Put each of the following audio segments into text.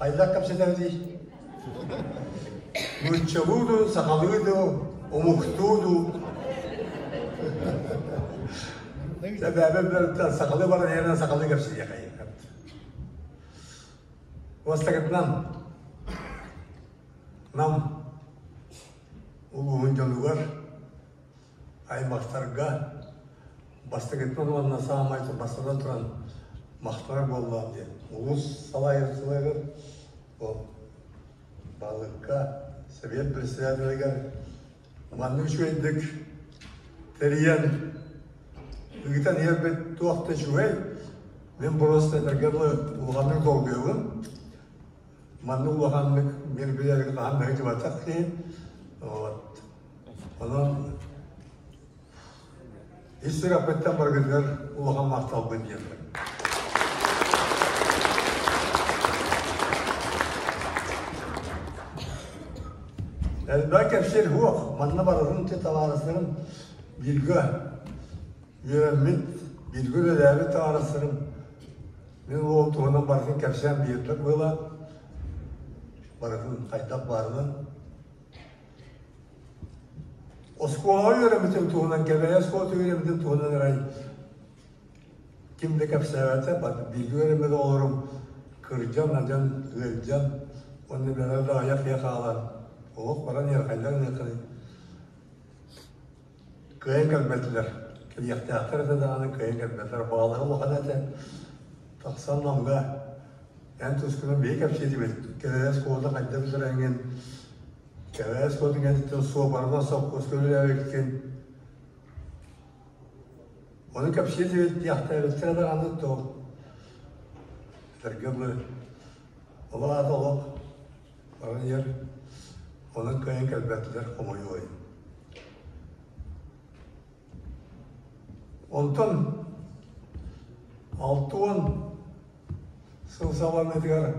Хайдах кэпсэтэбитий? Нууччалыы дуу, сахалыы дуу, омуктуу дуу? Сэбээбэ билэртэн сахалыы баран иһэринэн сахалыы кэпсэтиэхэйин. Бастакытынан Нам улууһун дьонугар, аймахтарга бастакыттан уонна саамай бастатан туран махтанар буоллаҕым диэн улуус салайааччыларыгар баһылыкка, сэбиэт председателигэр маннык үчүгэйдик тэрийэн ыытан иһэрбит туох да үчүгэй. Мин просто этэргэ дылы улаханнык долгуйабын. Маннык улаханнык мероприятие хаһан да сылдьыбатах киһи. Вот. Онон ис сүрэхпиттэн барыгытыгар улахан махталбын диэтим. Элбэх кэпсиир суох. Манна барытын табаарыстарым бииргэ үөрэммит, бииргэ үлэлээбит табаарыстарым мин уол туһунан барытын кэпсээн биэрдэ быһыылаах. Барытын хайдах баарынан. Оскуолаҕа үөрэммитим туһунан, Кэбээйи оскуолата үөрэммитим туһунан эрэ ким да кэпсээбэтэ, бииргэ үөрэммит оҕолорум кырдьан, адьан, ыалдьан, уонна бэҕэ да айах иһэ хаалан, олох баран иһэр хайдах гыныаххыный? Кыайан кэлбэтилэр. Кэлиэхтээхтэр этэ даҕаны кыайан кэлбэтилэр. Баҕалара улахан этэ. Тахсан Намга эн тускунан биһи кэпсиэтибит. Кэбээйи оскуолата хайдах бүтэрээҥҥин Кэбээйи оскуолатын кэнниттэн суоппарынан сопхуоска үлэлээбиккин. Ону кэпсиэтибит диэхтээбиттэрэ даҕаны туох. Этэргэ дылы, ол аата олох баран иһэр. Онон кыайан кэлбэтилэр, хомойуой. Онтон 60 сыл саҕаланыытыгар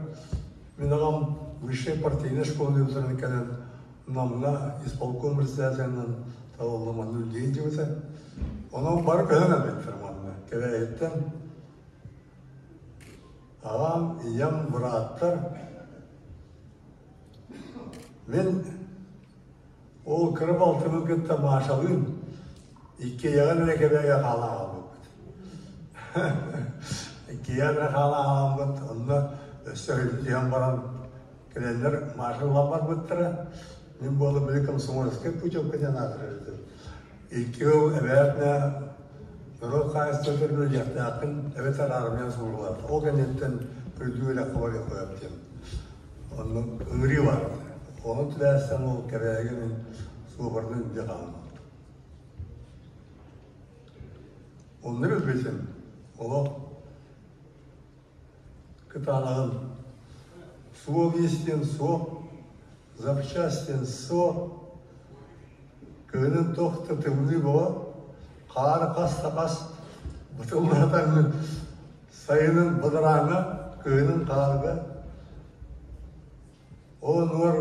мин аҕам высшай партийнай школаны бүтэрэн кэлэн Намҥа исполком председателинэн талыллан манна үлэлии сылдьыбыта. Онон бары көһөн кэлбиттэр манна. Кэбээйиттэн аҕам, ийэм, бырааттар. Мин Ол кыра балтыбын кытта Машалыын иккиэйэҕин эрэ Кэбээйигэ хаалан хаалбыппыт. Иккиэйэҕин эрэ хаалан хаалбыт, онно өссө түһэн баран кэлэннэр Маша ылан барбыттара. Мин буола били комсомольскай путевка диэн аатырар этим. Икки ыл эбээтинэ норуот хаһаайыстыбатыгар үлэлиэхтээххин эбэтэр армияны суурулаат. Ол кэнниттэн үрдүк үөрэххэ барыаххын диэн. Онно ыҥырыы баар этэ. Ону түбээстэн ол Кэбээйигэ мин суоппарынан илдьэ хаалбыт. Онно билбитим, олох кытаанаҕын суол-иис диэн суох, запчасть диэн суох, кыһынын туох да тымныы буолан, хаары хас да хас бытыллатаҥҥын Сайынын бадарааҥҥа, кыһынын хаарга ол оннугар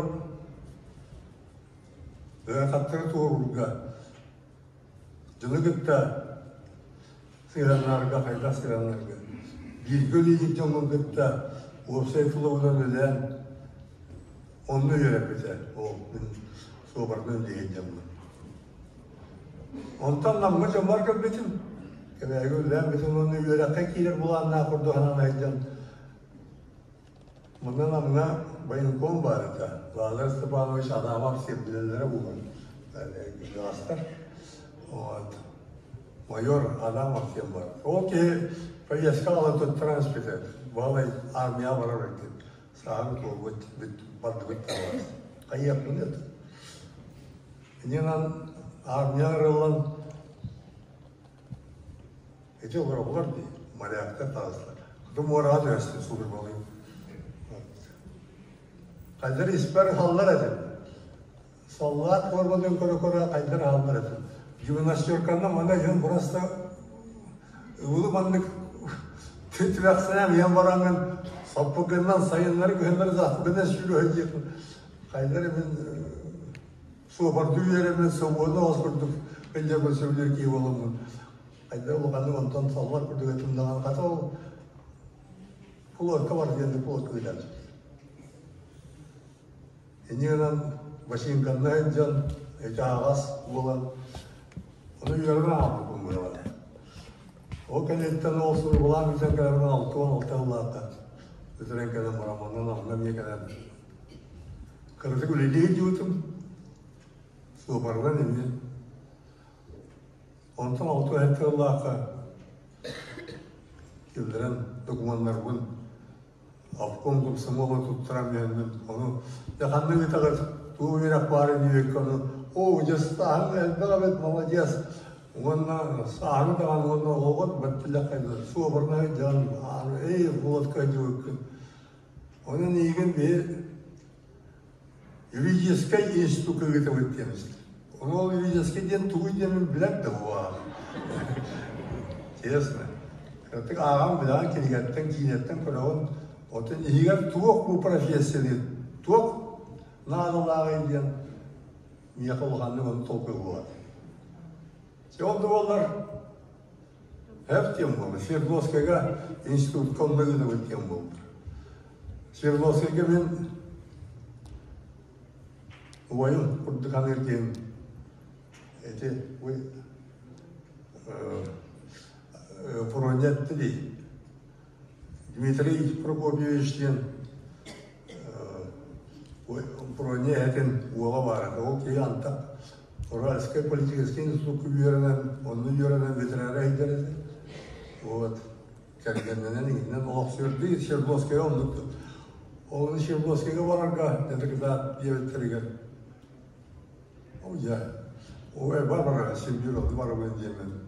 ыарахаттары туоруурга дьону кытта сыһыаннарга хайдах сыһыаннарга бииргэ үлэлиир дьоҥҥун кытта уопсай тылынан үлэлээн онно үөрэппитэ ол мин суоппарынан үлэлиир дьоммун. Онтон Намҥа дьоммор кэлбитим. Кэбээйигэ үлэлээн бүтэн уонна үөрэххэ киирэр былааннаах курдук санаан сылдьан Манна Намҥа военком баар этэ. Лазарь Степанович Адамов сирдилэлэрэ буолан кырдьаҕастар. Вот. Майор Адамов диэн бар. Ол киһи повестка аҕалан туттаран испитэ. Балай армияҕа барар эбит. Сааһым туолбут, бардыбыт таалар. Хайыахпын это. Иннинэн армия арыллан ити олороллор дии, моряктар таҕыстылар. Куту муораҕа түһэстим службалыым. Хайдар испэр хааллар этим. Саллаат форматын көрө-көрө хайдар хааллар этим. Гимнастерканан манна иһэн просто ыбылы маннык түбэхсэнэн иһэн бараҥҥын саппыкыннан сайыннары күһүннэри саппыкыннан сүүрэ диэхпин хайдар мин суоппардыы үөрэммит собуону оҕус курдук илдьэ сөбүлүүр киһи буоламмын хайдах улаханнык онтон саллар курдук этим даҕаны хата ол флотка бар диэн флотка ыытан. Инньэ гынан бачыыҥканнай дьон ити аһаҕас буолан, ону үөрэнэн хаалбыппын быһыылаах. Ол кэнниттэн ол суругулаан бүтэн кэлэрбин 66 сыллаахха бүтэрэн кэлэн баран онон онно эмиэ кэлэн кыратык үлэлии сылдьыбытым. Суопарынан эмиэ. Онтон 67 сыллаахха киллэрэн докумуоннарбын обком комсомола туттаран биэрдим. Ону дьэ ханнык ыытаҕыт, туох үөрэх баарын диэбиккэ ону оо дьэ сааһыҥ элбэх эбит, молодец уонна сааһыҥ даҕаны уонна оҕоҕут бэртилэххэ суобарнай дьон эй водка диэбиккин. Онон эйигин биһи юридическай институкка ыытабыт диэн Ону ол юридическай диэн тугуй диэмин билэр да буолар. Честно. Кыратык ааҕан билэҕин кинигэттэн, киинэттэн көрөҕүн. Оттон иһигэр туох бу профессияны, туох наадалааҕый диэн миэхэ улаханнык ону толкуйдуолар. Чэ ол да буоллар Эп диэн буолла. Свердловскайга институтка онно ыытабыт диэн буолла. Свердловскайга мин убайым курдук аныыр диэн ити Проня этти дии. Дмитрий Прокопьевич диэн Проня эһэтин уола баара. Ол киһи антах Уральскай политическай институкка үөрэнэн, онно үөрэнэн ветеринария иһдэр этэ. Вот. Кэргэннэнэн иҥинэн олохсуйардыы Свердловскайга оннук. Ол Свердловскайга барарга дьарыктаах диэбиттэригэр Дьэ, ой, барбара син биир барабын диэммин.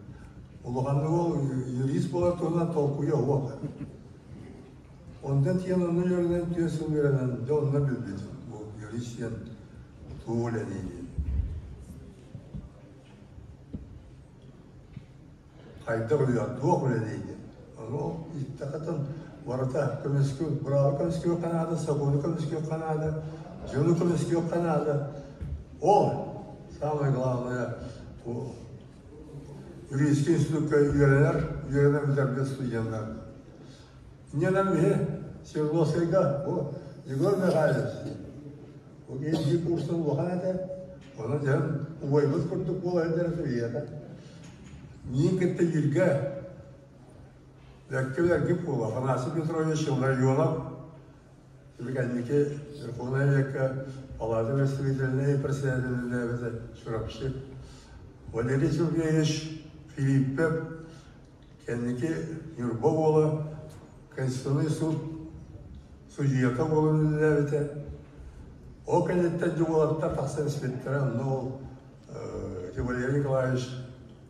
Улаханнык ол юрист буолар туһунан толкуйа суох. Онтон тиийэн онно үөрэнэн, 4 сыл үөрэнэн, дьэ онно билбитим. Бу юрист диэн тугу үлэлиир диэн. Хайдах үлэ, туох үлэлиир диэн. Ону ол ииттэхэтин барыта көмүскү, быраабы көмүскүөххэ наада, сокуону көмүскүөххэ наада, дьону көмүскүөххэ наада. Ол самое главное бу юридический институкка үөрэнэр, үөрэнэн бүтэрбит студеннар. Инньэнэн биһи Свердловскайга бу Егор Михайлович бу киһи курстан улахан этэ. Онон дьон убайбыт курдук буола сылдьар этэ биһиэхэ. Миин кытта бииргэ Бэркэ буола Афанасий Петрович Илларионов кэнники Верховнай Совекка Палата представительнай председателлээбитэ Чурапчы Валерий Сергеевич Филиппев кэнники Ньурба уола Конституционнай суут судьуйата буолан үлэлээбитэ. Ол кэнниттэн дьуолаттар тахсан испиттэрэ, онно ол Валерий Николаевич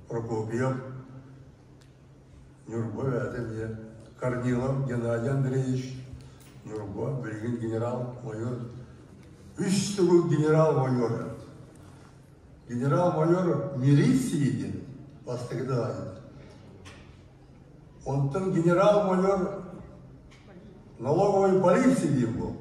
Прокопьев Ньурба бэйэтэ эмиэ Корнилов Геннадий Андреевич Ньурба билигин генерал-майор үс төгүл генерал-майор генерал-майор милиции диэн бастакы даҕаны онтон генерал-майор налоговой полиции диэн буолла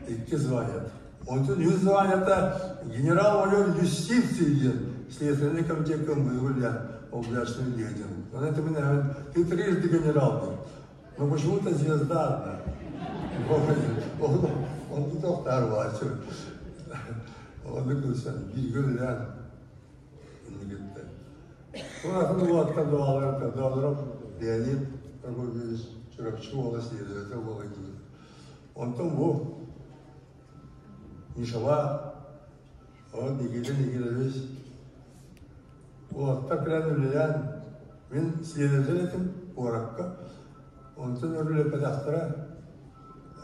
икки званиета онтон үс званиета генерал-майор юстиции диэн следственный комитекка выявлян областной деятель. Он это меня ты трижды генерал был. Но почему-то звезда одна. Он, он тут второй. Он выключен, бииргэ үлэлээн Улахан уолаттар дуолар Федоров Леонид Прокопьевич Чурапчы уола следователь буола диир. Онтон бу Мишала ол Никита Никитович уолаттар кэлэн үлэлээн мин следователь этим куоракка. Онтон үлэлэппэтэхтэрэ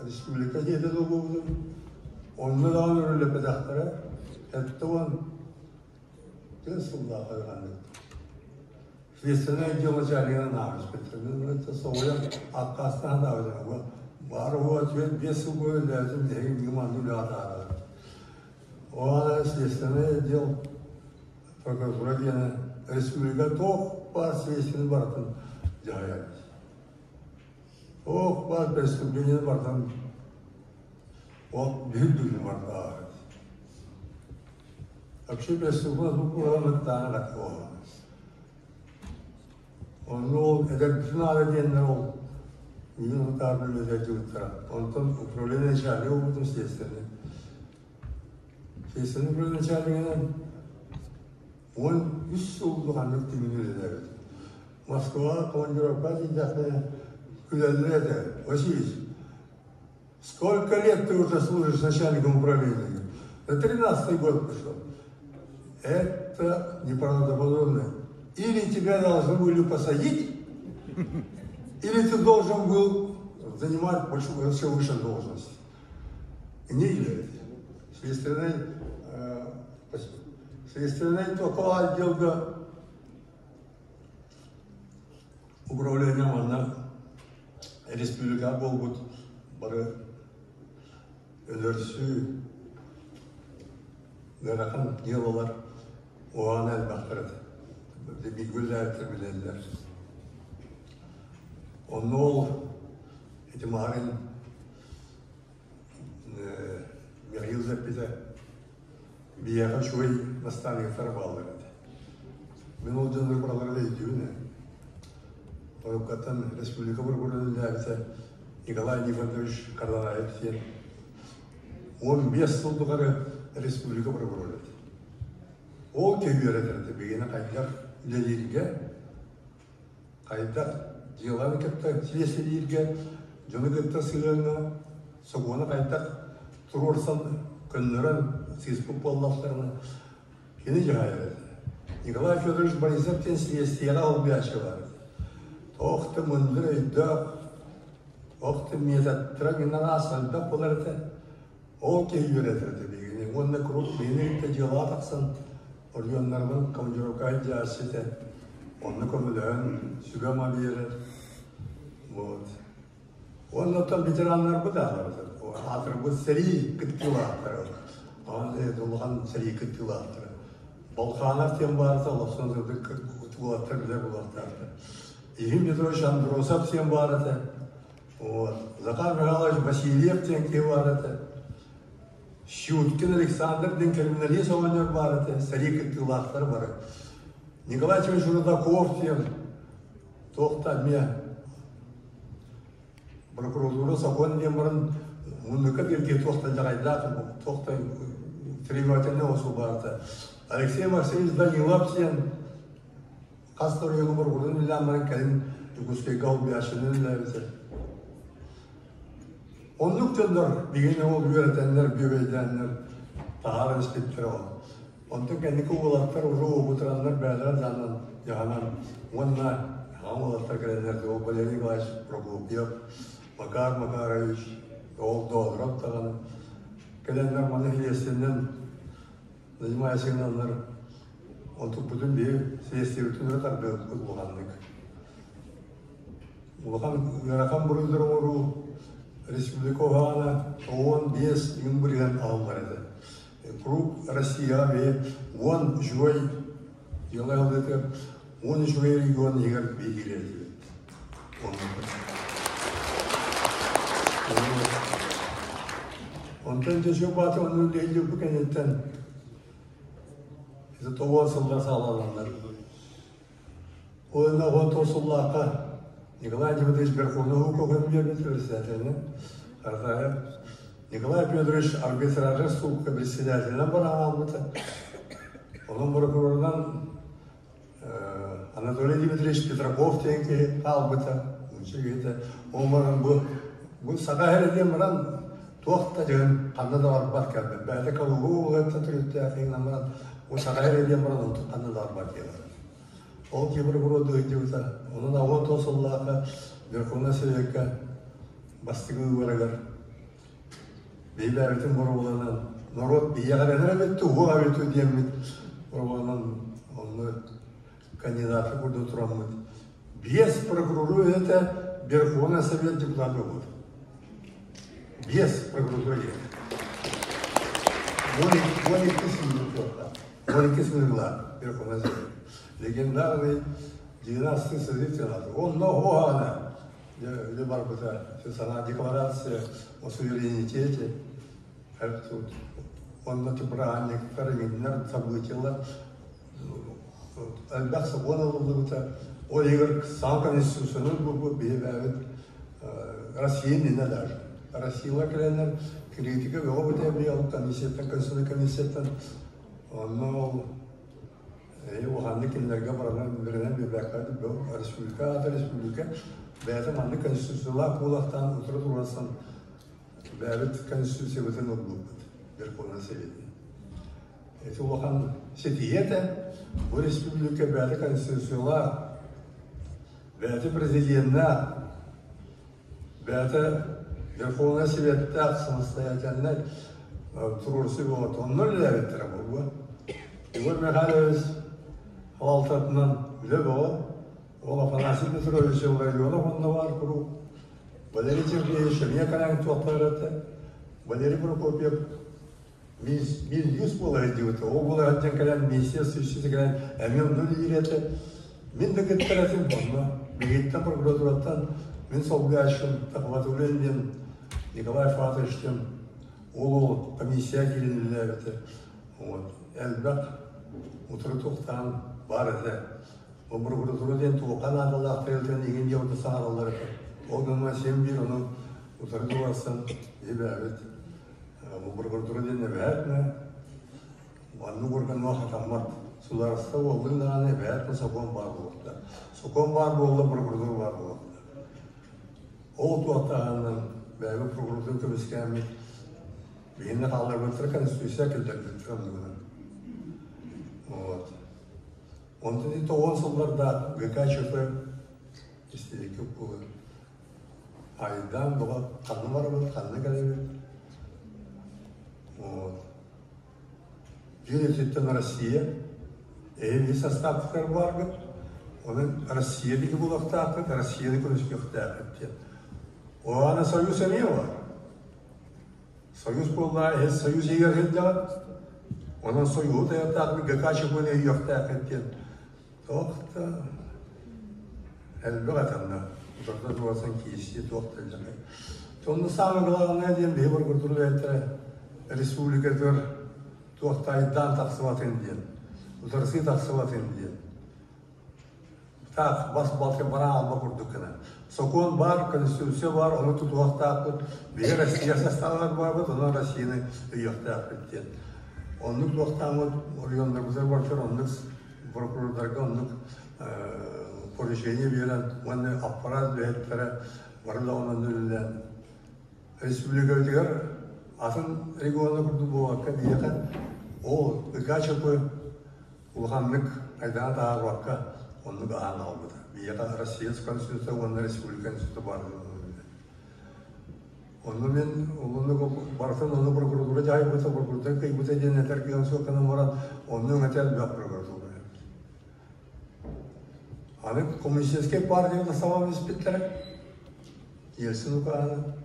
республика дьиэтэ буолбутум. Онно даҕаны үлэлэппэтэхтэрэ 70 тыа сыллаах ханнык Следственное отдел начальнигынан ааҕыспыттар. Соҕуйан аккаастаан даҕаны баар уһуга 4-5 сыл буолан үлэлээтим биһиги биир манна үлэҕэ таһаараллар. Ол следственное отдел прокуратура диэнэ республика туох баар следствиени барытын дьаһайар. Туох баар преступлениены барытын ол биһир дүлүн барыта ааҕар. Вообще преступление бу Онно ол эдэрбитин аара диэннэр ол. Мин утаарбын үлэлээбиттэрэ. Онтон управление начальнига буолбутум следственный. Следственный управление начальнигынан 13 сыл улаханнык түмүн үлэлээбит. Москваҕа командировка тиийдэхпинэ күлэллэр этэ. Васильевич, сколько лет ты уже служишь начальником управления? На 13-й год пошел. Это неправдоподобно. Или тебя должны были посадить, или ты должен был занимать большую, все выше должность. Не является. Следственный, э, следственный только отделга управление манна республика буолбут бары өлөрсүү ыарахан дьыалалар уһаан элбэхтэр этэ. Бииргүллээбиттэр билэллэр. Онно ол ити Маарин Михаил эппитэ биһиэхэ үчүгэй наставниктар бааллар этэ. Мин ол дьоннор бараларын өйдүүбүн ээ. Уруккаттан республика прокурорун үлэлээбитэ Николай Никонович Кардараев диэн 15 сыл тухары республика прокурора этэ. Ол киһи үөрэтэр этэ биһигини хайдах үлэлииргэ, хайдах дьыаланы кытта силиэстийэлииргэ, дьону кытта сыһыаҥҥа, сокуону хайдах туруорсан, көннөрөн сыыспыт буоллахтарына кини дьаһайар этэ. Николай Федорович Борисов диэн силиэстийэҕэ албыйааччы баар этэ. Туох да мындыр өйдөөх, туох да методтара гынан элбэх буолар этэ. Ол киһи үөрэтэр этэ биһигини. Уонна куруук биһини кытта дьыалаҕа тахсан оройуоннарынан командировкаҕа илдьээччи этэ. Онно көмөлөһөн, сүгэ-ама биэрэр. Вот. Уонна оттон ветераннарбыт аатырбыт. Аатырбыт сэрии кыттыылаахтара. Улахан сэрии кыттыылаахтара. Балханов диэн баарыта олохсон сырдык уолаттар билэр буолуохтаахтар. Ефим Петрович Андросов диэн баар этэ. Вот. Захар Михайлович Васильев диэн киһи баар этэ. Щуткин Александр диэн криминалист оҕонньор баар этэ. Сэрии кыттыылаахтар бары. Николай Иванович Рудаков диэн туох да эмиэ прокуратура сокуон диэн баран муннукка биэргэ туох да дьаҕайдаах туох да требовательный оҥосуу баарта. Алексей Максимович Данилов диэн хас да оройуоҥҥа прокуратураны үлэлээн баран кэлин Дьокуускайга олбуйааччынан үлэлээбитэ. Оннук дьоннор биһигини ол үөрэтэннэр, бүөбэйдээннэр таһааран испиттэрэ ол. Онтон кэнники уолаттар уже уопутураннар бэйэлэрэ дьаһанан, дьаһанан уонна аҕам уолаттар кэлэннэр ол Валерий Николаевич Прокопьев, Макар Макарович, ол Доодоров даҕаны кэлэннэр маны силиэстийэнэн занимаясь гынаннар онтукпутун биһи силиэстийэбитин өрө тардыахпыт улаханнык. Улахан ыарахан буруйдары оҥоруу республика уһаана 15 күн бырыһан аһыллар этэ. Круг Россияҕа бэйэ 10 үчүгэй дьыала аһыллыытыгар 10 үчүгэй регион иһигэр биһиги этибит. Онтон дьэ баата оннун лэйдиэппит кэнниттэн это тоҕуон сыллар саҕалананнар Уонна 19 сыллаахха Николай Дмитриевич Верховного көмүлүөбүт председателинэн Ардаев Николай Федорович арбитража суукка председателинэн баран хаалбыта. Онон прокурорунан Анатолий Дмитриевич Петраков диэн киһи хаалбыта. Нуучча киһитэ. Ол баран бу бу саха эрэ диэн баран туох да дьон ханна да барбат кэлбит. Бэйэтэ Калуга уолаттан төрүттээх иҥнэн баран бу саха эрэ диэн баран онтон ханна да барбат диэн. Ол киһи прокурордуу сылдьыбыта. Онон 19 сыллаахха Верховнай Советка бастакы выборыгар биһилээбитин боруобаланан норуот биһиэхэ эрэнэр эбит уһуох эбит диэммит боруобаланан онно кандидаты курдук тураммыт биэс прокурору үлэтэ Верховный Совет депутата буолбут. Биэс прокуратура диэн. 12 сыл 12 сыллаах Верховный Совет. Легендарный 12 созыв Сената. Онно оһоҕана үлэ барбыта сана декларация о суверенитете онно бырааһынньыктар иҥиннэр событиялар элбэх сокуон ылыллыбыта ол иһигэр саҥа конституцияны булбут биһи бэйэбит. Россия иннинэ даже. Россияла кэлэннэр критика бөҕө бутэ ол комиссияттан, конституционнай комиссияттан онно ол улаханнык кинилэргэ баранан бэринэн биэрбэккэ республика аата республика бэйэтэ маннык конституциялаах буолуохтаан утары туруорсан бэйэбит конституциябытын ылбыппыт Верховный Советин. Ити улахан ситиһии этэ. Бу республика бэйэтэ конституциялаах, бэйэтэ президеннээх, бэйэтэ Верховный Советтээх самостоятельнай туруорсуу буолуо. Онно үлэлээбиттэрэ буолуо. Егор Михайлович салалтатынан үлэ бөҕө. Ол Афанасий Петрович Илларионов онно баар куруук. Валерий Сергеевич эмиэ кэлэн туохтар этэ. Валерий Прокопьев Минюст буола сылдьыбыта. Ол буола сылдьан кэлэн министерство юстиция кэлэн эмиэ онно үлэлиир этэ. Мин да кыттар этим онно. Мигиттэн прокуратураттан мин солбуйааччым Тахматуллин диэн Николай Фатович диэн ол ол комиссия киирэн үлэлээбитэ. Вот. Элбэх утары туохтаан баар этэ. Ол прокуратура диэн туохха наадалаах тэрилтэн игин диэн саҥараллар этэ. Ол гынан син биир ону утары туруорсан иһибээбит. Прокуратура диэн эбээт маннык органҥа хатаммат. Судаарыстыба буоллун даҕаны эбээт сокуон баар буолуохтаах. Сокуон баар буолла прокуратура баар буолуохтаах. Ол туохтааһынынан бэйэбит прокуратураны көмүскээммит биһиннэ хаалларбыттара конституция киллэрбиттэр оннугунан. Вот. Онтон ити 10 сыллардаах ГКЧП истиэккэ буолан Айдаан бөҕө ханна барабыт, ханна кэлэбит? Вот. Биир өттүттэн Россия, эһиги састааппытыгар бааргыт, онон Россия диэки буолуохтааххыт, Россияны көмүскүөхтээххит диэн. Оана Союз эмиэ бар. Союз буолла, эһи Союз иһигэр сылдьаҕыт, онон Союһу тайахтаахпыт, ГКЧП-ны өйүөхтээххит диэн. Туох да элбэх этэмнэ утарда туруорсан киирсии туох да элбэх. Онно самое главное диэн биһи прокуратура үлэһиттэрэ республикатыгар туох да айдаан тахсыбатын диэн, утарсыы тахсыбатын диэн. Так, бас балка бара алба курдук гына. Сокуон баар, конституция баар, ону тутуһуохтаахпыт. Биһи Россия составыгар баарбыт, онон Россияны өйүөхтээхпит диэн. Оннук туохтааммыт оройуоннарбытыгар барытыгар оннук прокурордарга оннук поручение биэрэн уонна аппарат үлэһиттэрэ бары да онон үлэлээн республикабытыгар атын региона курдук буолбакка биһиэхэ ол ГКЧП улаханнык айдаан таһаарбакка оннук аһаан хаалбыта. Биһиэхэ Россия Конституция уонна республика Конституция баар Онно мин оннук барытын онно прокуратура дьаһайбыта, прокуратура кыайбыта диэн этэр кыаҕым суох гынан баран, онно өҥөтө элбэх прокуратура. Аны коммунистическай партияны сабан испиттэрэ. Ельцин укааһына.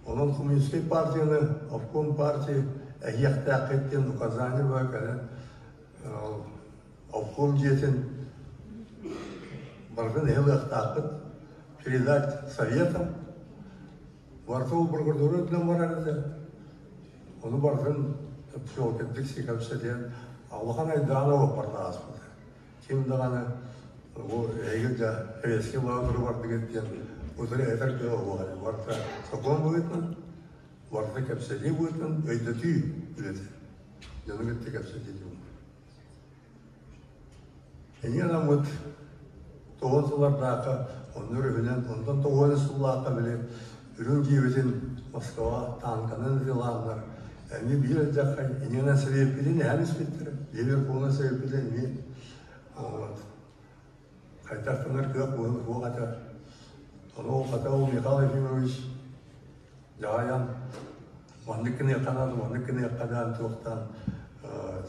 Онон коммунистическай партияны, обком партии эһиэхтээххит диэн указание баар кэлэн обком дьиэтин барытын эһи ылыахтааххыт, передать советам. Барыта ол прокуратура үрдүнэн барар этэ. Ону барытын психологически кэпсэтиэн улахан айдаана уоппарта ааспыта. Ким даҕаны бу эһиги дьэ советский лааҕыр бардыгыт диэн утары этэр кыаҕа суох этэ. Барыта сокуон быһыытынан, барыта кэпсэтии быһыытынан өйдөтүү үлэтэ. Дьону кытта кэпсэтии Эйиэ анаммыт тоҕус сыллардаахха онно өрүһүнэн, онтон 90 сыллаахха били үрүҥ дьиэбитин Москва танканан ытыалааннар эмиэ биир алдьархай инньэ сэбиэппитин эһэн испиттэрэ, Ливерпулунан сэбиэппитин эмиэ вот хайдах гынар кыах суох этэ. Ону ол хата ол Михаил Ефимович дьаһайан маннык гыныахха наада, маннык гыныахха наада туохтаан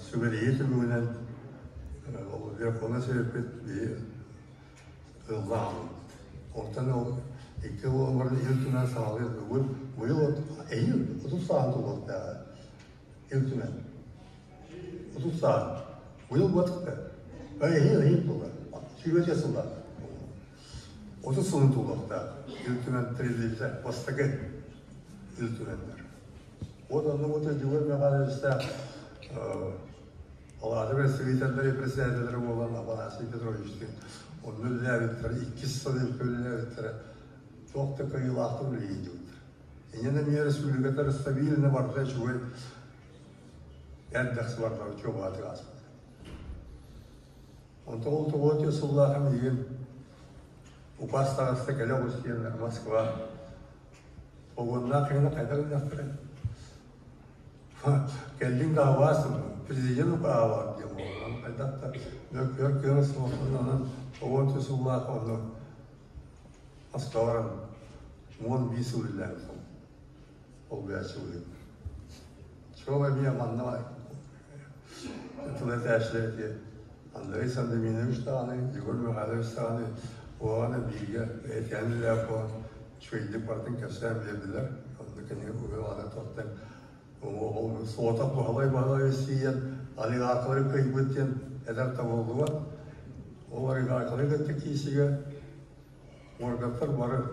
сүбэлэһии түмүгүнэн ол Верховнай Советпыт биһи ыллаан Онтон ол икки уолларын Ил Түмэн саҕалыыр бүгүн быйыл эһиил 30 сааһын туолуохтааҕа Ил Түмэн 30 сааһын быйыл буотахта эһиил эһиил туолар 20 сыллаах 30 сылын туолуохтаах Ил Түмэн тэриллибитэ бастакы Ил Түмэннэр. Вот онно вот Дьулур Михайловичтаах Палата представителлэри председателлэрэ буолан Афанасий Петровичтыын онно үлэлээбиттэрэ, иккис сыл үлэлээбиттэрэ. Туох да кыайыылаахтык үлэлии дьылдыр. Инньэ эмиэ республикатар стабильно барыта үчүгэй эрдэхси барда учуобаатык ааспыт. Онтон ол тоҕо сыллаах миигин указ таҕыста кэлэ оҕус диэн Москва Погоннаах киһини хайдах гыныахтарай? Кэллиҥ да абаас президент укааҕа диэн буолан хайдах да мөккүөр кыаҕа суохпун онон оҕо сыллаах онно Москваҕа 11 сыл үлэлээбитим. Ол бэйэччи быһыытынан. Чуол эмиэ манна тыл этээччилэр ити Андрей Сандаминович даҕаны, Егор Михайлович даҕаны уоҕана бииргэ этиһэн үлэлээх буолан үчүгэйдик барытын кэпсээн биэрдилэр. Онно кини уһуйаҕана туохтан ол соҕотох Баһылай Баһылайович тиийэн олигархалары кыайбыт диэн этэр табыллыбат. Ол олигархалары кытта киисигэ Органтар бары,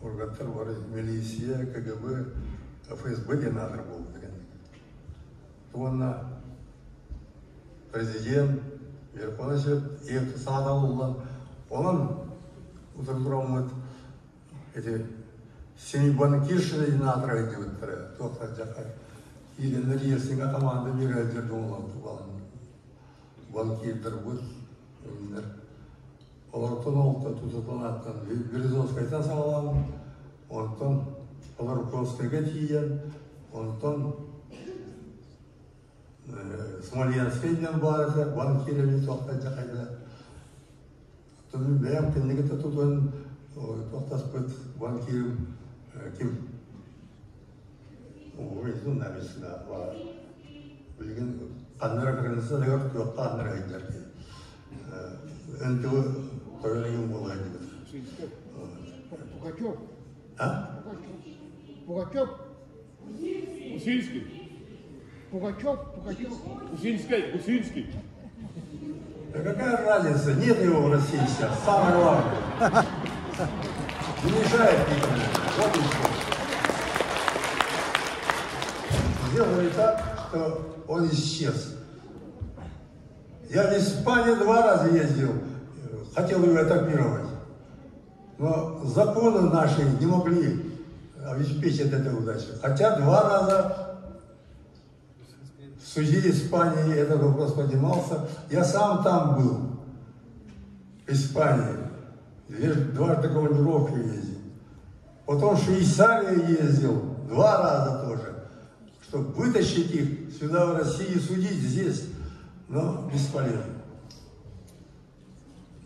органтар бары милиция, КГБ, ФСБ диэн аатыр буолбут кэнники. Уонна президент Верховный Совет сааталыллан, онон утары тураммыт эти семибанкиршина диэн аатыра сылдьыбыттара туохтар дьахар киирэннэр Ельциҥҥэ команда биэрэ сылдьар дьоҥолор банкирдарбыт Олортон ол тутутун аттан Березовскайтан саҕалаан, онтон Ходорковскайга тиийэн, онтон Смоленскай диэн баар этэ, банкир туохтан дьахайда. Оттон бэйэм кинигэ тутуһан туохтаспыт банкирым ким? Ой, написано билигин ханна эрэ границаларыгар туохха ханна эрэ сылдьар киһи. НТВ тойон буола сылдьыбыт. Пугачев. А? Пугачев. Гусинский. Пугачев, Пугачев. Гусинский, Гусинский. Да какая разница, нет его в России сейчас, самое главное. Не мешает никому. Вот и все. Сделали так, что он исчез. Я в Испанию два раза ездил, хотел ее этапировать. Но законы наши не могли обеспечить эту удачу. Хотя два раза в суде Испании этот вопрос поднимался. Я сам там был, в Испании. Дважды командировки ездил. Потом в Швейцарию ездил, два раза тоже, чтобы вытащить их сюда, в Россию, судить здесь. Но бесполезно.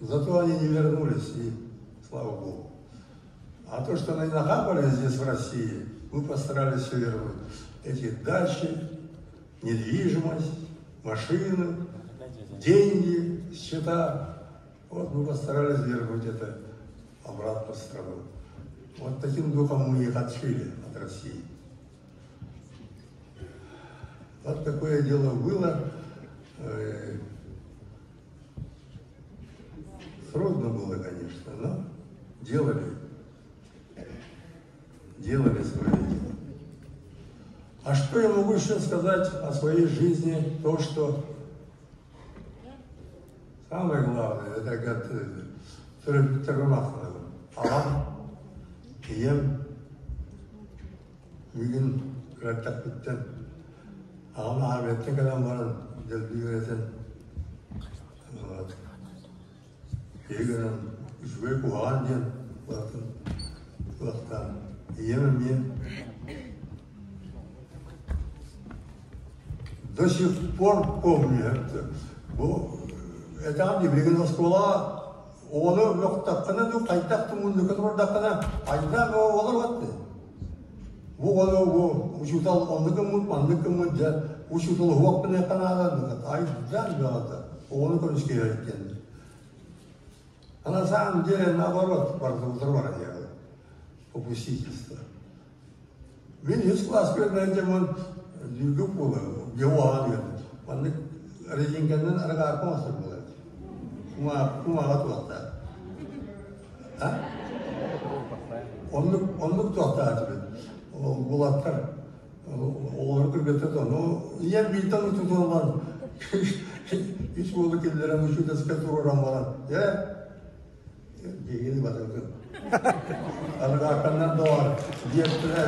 Зато они не вернулись, и слава Богу. А то, что они нахапали здесь, в России, мы постарались все вернуть. Эти дачи, недвижимость, машины, деньги, счета. Вот мы постарались вернуть это обратно в страну. Вот таким духом мы их отшили от России. Вот такое дело было. Трудно было, конечно, но делали, делали свое дело. А что я могу еще сказать о своей жизни? То, что самое главное, это как Аҕам, ийэм миигин кыраттахпыттан аҕам армияттан кэлэн баран дэлби үөрэтэн вот киһи гынан үчүгэй куһаҕан диэн улахан кылахтаан ийэм эмиэ до сих пор помню это. Бу этэҕин дии билигин оскуолаҕа оҕону мөхтөххүнэ дуу хайдах да муннукка турдаххына айдаан оҕолор батты. Бу оҕону бу учуутал оннук гыммыт маннык гыммыт дьэ учуутал уһуох гыныахха наада айдаан бөҕөтө оҕону көмүскэһэр иккиэннэр. А на самом деле наоборот барытын баран иһэр попустительство. Мин үс кылааска үөрэнээччиммин дьүүлгүк буолар, дьоҕуһаҕа диэн. Маннык резинкэнэн арыгаакка оҥостор буолар. Кумааҕа туохтаах. А? Оннук, оннук туохтаах этибит. Булаттар оҕолору кыргыттар ну ийэм бииртэн тутуллан үс уолу киллэрэн учуутаска туруоран баран э биһигини батырдын. Арҕааканнан доҕор диэттэрэ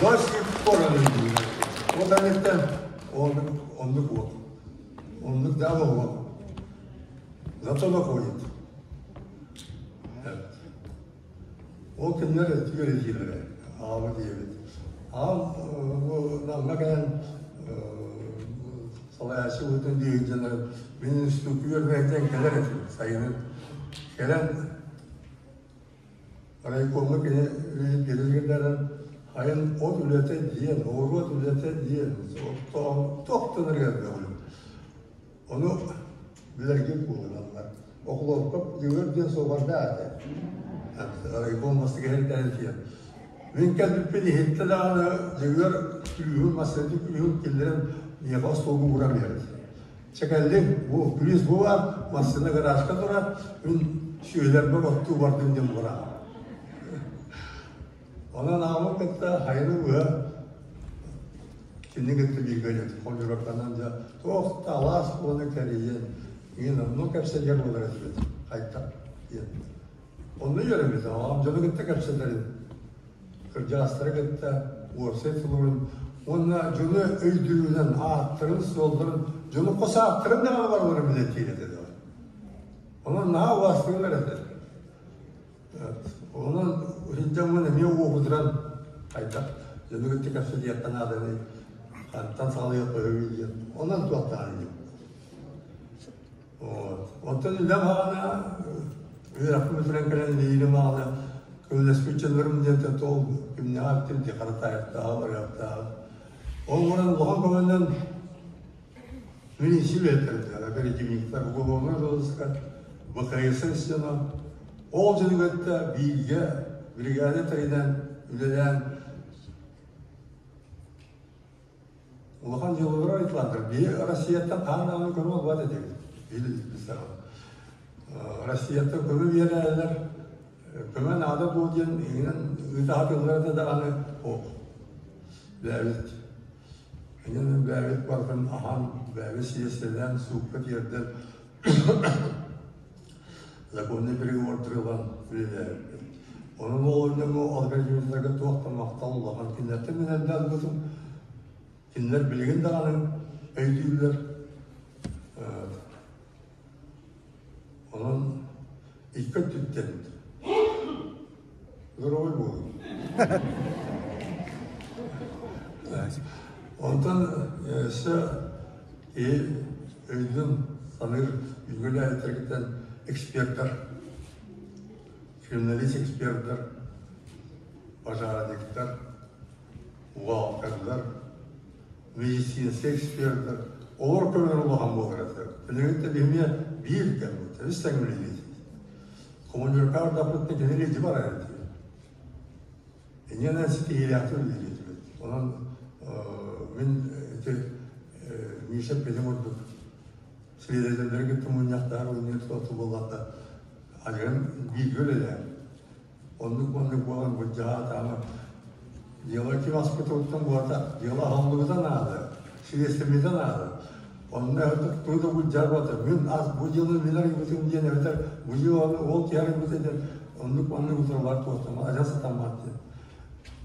До сих пор өйдүүр. Ол кэнниттэн оннук оннук уол. Оннук даа уол. Зато находит. Ол кинилэр үөрэтиилэрэ, аҕабыт ийэбит. Аҕам бу Намҥа кэлэн салайааччы быһыытынан диэбит дьоно мин институкка үөрэнэртэн кэлэр этим сайынын. Кэлэн райкомҥа кини үлэлиир хайын от үлэтэ диэн, оҕуруот үлэтэ диэн, туох да элбэх Ону билэргин куоланаллар. Охлопков Егор диэн суобардаах этэ. Райком бастакы тиийэн. Мин кэлбиппин иһиттэ даҕаны Дьөгүөр күлүүһүн, массыына күлүүһүн киллэрэн миэхэ остуолга ууран биэрэр. Чэ кэллим, бу күлүүс бу баар, массыына гаражка турар, мин сүөһүлэрбэр оттуу бардым диэн бураҕа. Онон аҕабын кытта хайаны быһа Кинини кытта бииргэ үлэлээтим. Холдьуруктанан дьэ туох да алаас буолан кэрийэн, мин онно кэпсэтэр буолар этибит. Хайдах диэн. Онно үөрэммитим. Аҕам дьону кытта кэпсэтэрин, кырдьаҕастары кытта уопсай тылларын уонна дьону өйдүүрүнэн ааттарын-суолларын, дьону хос ааттарын даҕаны барыларын билэтиир этэ. Онон наһаа убаастыыллар этэ. Онон сылдьаммын эмиэ уопутуран хайдах дьону кытта кэпсэтиэххэ нааданый, хантан саҕалыахха үһү диэн. Онон туохтаан диэн. Вот. Онтон үлэм аҕана үөрэхпин бүтэрэн кэлэн илиилим аҕана көмөлөспүт дьоннорум диэн тоол кимнээҕэ эптим дии Харатаевтааҕы, Оревтааҕы. Ол баран улахан көмөнөн Милиция үлэһиттэрэ, оперативниктар, уголовнай розыска, ВКС дьоно ол дьону кытта бииргэ бригада тэринэн үлэлээн улахан дьыалалары айтылаатар. Биһи Россияттан хаһан даҕаны көмө ылбат этибит. Россияттан көмө биэрээллэр, көмө наада буол диэн иҥинэн ыытаһатыллар да даҕаны суох. Бэйэбит Иннинэн бэйэбит барытын аһан, бэйэбит сиэссэлээн, суукка тиэрдэн, законный переговордары ылан үлэлээбиппит. Онон ол дьоҥҥо алгоритмтарга туох да махтал улахан. Кинилэртэн мин элбэх ылбытым. Кинилэр билигин даҕаны өйдүүллэр. Онон икки өттүттэн здоровый буолун. Онтон өссө киһи өйдүн саныыр үгүлээттэргиттэн эксперттар, криминалист эксперттар, пожарниктар, бухгалтердар, медицинскэй экспердэр, олор көмөлөрө улахан буолар этэ. Билигин да биһиги биир кэммит, үс тэҥ үлэлиибит. Командирка ардаппыт кини илдьи барар этэ. Инньэнэн ситиһиилээхтик үлэлиир Онон мин ити Миша петим курдук свидетеллэри кытта мунньахтаһар уонна суоту буоллахха адьыран бииргэ үлэлээн Оннук-маннык буолан былдьаһаатаҕына, дьыала ким аспытыттан буолта, дьыала аһыллыбыта наада, силиэстэммитэ наада. Онно тугу да былдьаабата, мин ас бу дьыаланы мин арыйбытым диэн эбэтэр бу дьыаланы ол киһи арыйбыта диэн оннук-маннык утарылар туохтан адьас сатаммат диэн.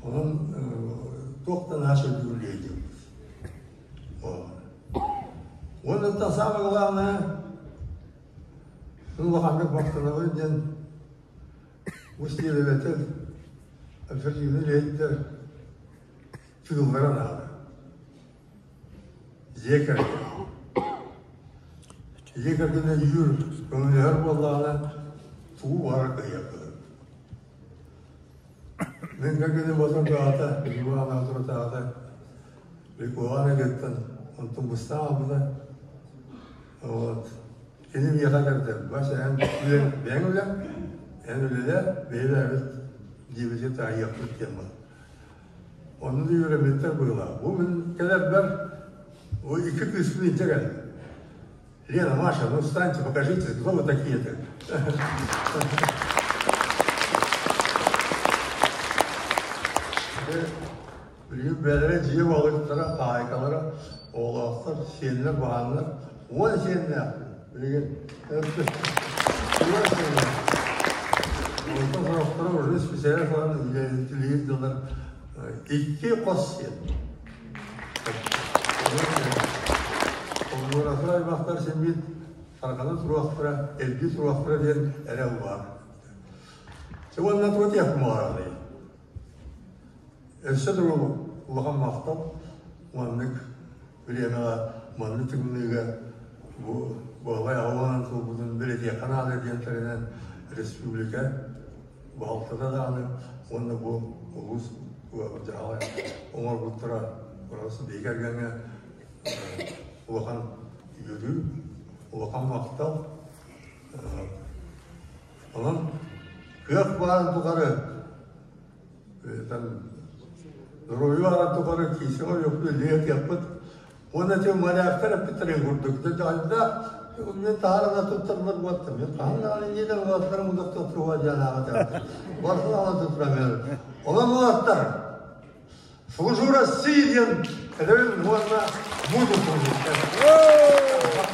Онон туох да наша үлэлиэ диэн. Уонна самое главное, улаханнык махтанабын диэн Бу сиэбэбэтин оперативнай үлэһиттэр тыыллара наада. Дьиэ кэргэн. Дьиэ кэргэнэ өйүүр, көмөлөһөр буоллаҕына, тугу баҕарар кыайыахпыт. Мин кэргэним отон баҕата, Иван турутаҕата, Ликуан ыгыттан, онтон быстаах албыта. Вот. Кини миэхэ кэлдэ, Вася, эн үлэҥ бэйэҥ үлэҥ, эн үлэлээ, бэйэлээбит диэбити таайыахпыт диэн буолла. Онно да үөрэммиттэр быһыылаах. Бу мин кэлэрбэр бу икки кыыспын илдьэ кэллим. Лена, Маша, ну встаньте, покажите, кто вы такие-то? Билигин бэйэлэрэ дьиэ балыктара, хаһаайкалара, оҕолоохтор, сиэннэр, баһааннар. 10 сиэннээхпин билигин. 10 сиэннээх. Онтон сорохторо уже специалист ылан үлэлиир дылар икки хос сиэн. Хомуурата аймахтар симмит тарҕана туруохтара, элбии туруохтара диэн эрэл баар. Чэ уонна тугу этиэхпин баҕараҕыный? Өссө да улахан махтал маннык бириэмэҕэ маннык тымныыга бу Баһылай аҕаланан тылбытын бэлэтиэххэ наада диэн тэринэн республика баһалтата даҕаны уонна бу улуус дьаһала оҥорбуттара просто биһиги кэргэҥҥэ улахан үөрүү, улахан махтал. Онон кыах баарын тухары Доруобуйа баарын тухары киисэҕэ ойохпут үлэлиэхпит. Уонна ити моряктар эппиттэрин курдук, дьаһайдаах мен таһаарана туттарылар буолтам. Мен хаһан даҕаны инньэ уолаттарым удохтоохтуруга диэн аҕатаатым. Барытын ала туттарамыар. Онон уолаттар, служу России диэн эдэбин уонна буду служить.